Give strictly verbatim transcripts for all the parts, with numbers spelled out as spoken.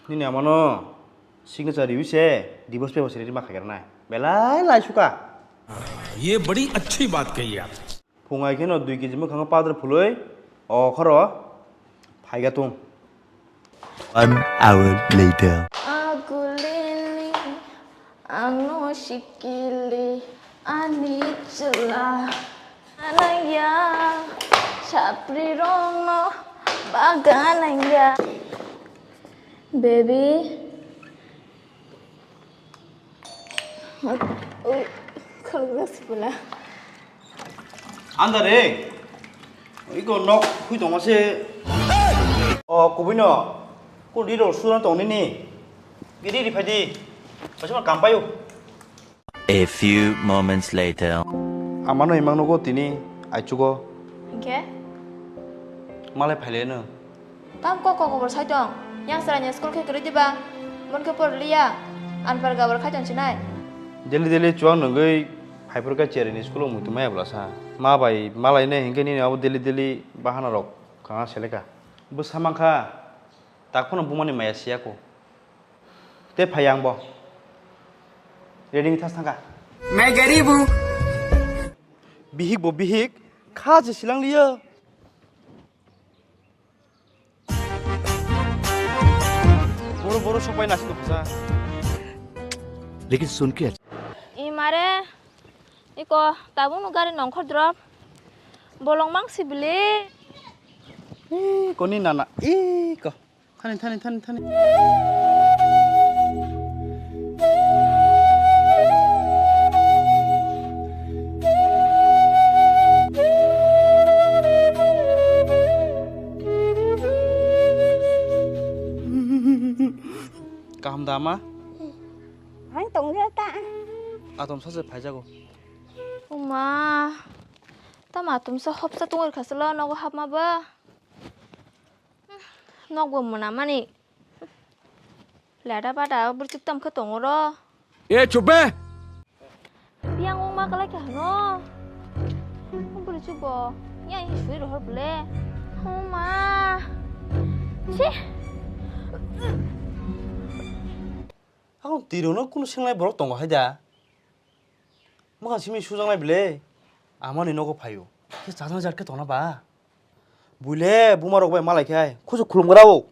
Nini amano signature riwi se divorce paper se rima khaikar nai. Belai lai suka. ये बड़ी अच्छी बात कही आप। Phungai kheno dui kg mwkhango powder phului o khoro phaiga tung. One hour later. Agulini ano sikili ani chwla anaya chapri rongno baganaya baby. Ui, khoroksa sipula. Anda re. Iko nok hui tongma se. O kubui no. Ko di ro sura tong nini. Gidi di phai di. Basi ma kam payo. A few moments later. Amano imang nogo tini aichugo. Hingke? Malai phaile no. Tam kok kok kobor sai tong. Yang sara ni school khe kwrwi diba? Mon khe por liya. Anpar gabor khai tong chinai. Daily daily chuang nungwi phaipur kha cherry ni school o muitu maya bwlasa. Ma bai malai ne hingke nini abo daily daily bahana rok kanga seleka. Bwsa mankha tak phano bumani maya siyako. Te phai ang bo. Ready ni thas thangka. मैं गरीब हूँ। Bihik bo bihik kha je silang liya. Boro boro sopai nasi ko pasa. लेकिन सुन के Imare iko tabuk no gari nongkhor drop. Bolong mang sibili. Ih, koni nana. Ih, ko. Thani, thani, thani, thani. Kaham da, ma? Ang tongja ta. Atom sache phaijago. Uma, tama atom sa hopsa tongor khasalo nogo hapma ba. Nokbo mwnamani. Leda bada bwrwchwk tamo khe tongo ro. ए चुप बे। Biyang wngma kwlai kha hwno. Bwrwchwk bo yang sui rohor bwle. Homa. Chi. Ang twi rokno kunu swngnai borok tongo hai da. Mwkhang simi sujaknai bwle. Amani nogo phaio. Khe chajak jat khe tongna ba. Buile buma rok bai malai khai khusu khulum gra o.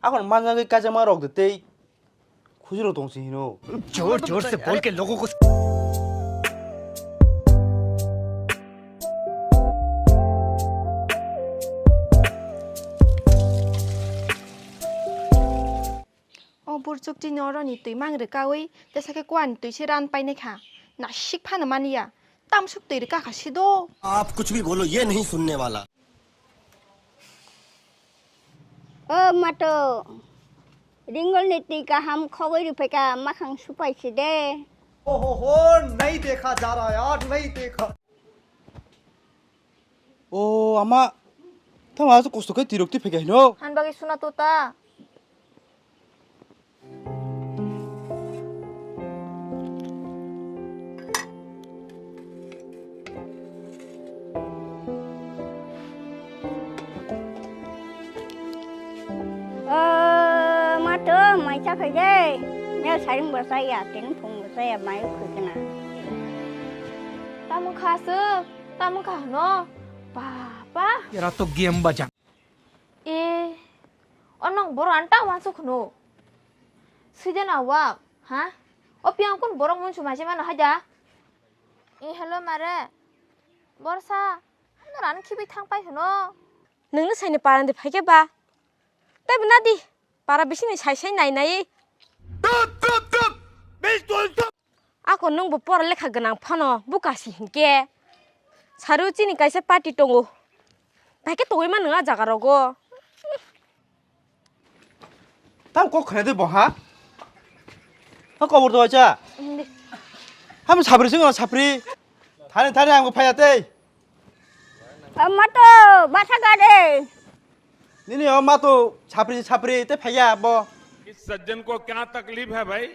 Akhon manjagwi kaijak ma rok de tei khusi rok tong si hino. जोर जोर से बोल के लोगों को O burchuk tini oroni twi mang rwkaui, tesa khe kuani twi se ran painai kha. Nasik phano mani ya. Tamsuk twi rwka kha sido. आप कुछ भी बोलो, ये नहीं सुनने वाला। O mato, ringol ni twi kaham khogwi rwphai kha, makhang supai si de. ओ हो हो, नहीं देखा जा रहा यार, नहीं देखा। O ama, tamo aswk kosto khe twirok twi phaikha hino? Hani bagwi suna to ta. O, ma to, mai cha phai de. Mel saring bo cha ya, tin phung bo cha ya, mai khoi kana. Tamo kha se, tamo kha no. Papa. Era to game baja. E, onong boro anta wansu khno. Side na wa, ha? O piang kun borok mun chuma se mano haja. E, hello mare. Borsa, ano ran khibi thang pai khno. Nungni saini parandi phaikhe ba. Tei bwnadi, para bisingni sai sai nai nai. Ako nwngbo pora lekha gwnang phano buka si hinkhe. Saru chini kaisa party tongo. Baikhe tongwi mano a jaga rogo. Tam kok khna de bo ha? Ha kobor do cha. Ham sapri singo sapri. Thani thani ang phaya tei. Mato, batha gade. Nini o mato sapri sapri te phaya bo. इस सज्जन को क्या तकलीफ है भाई?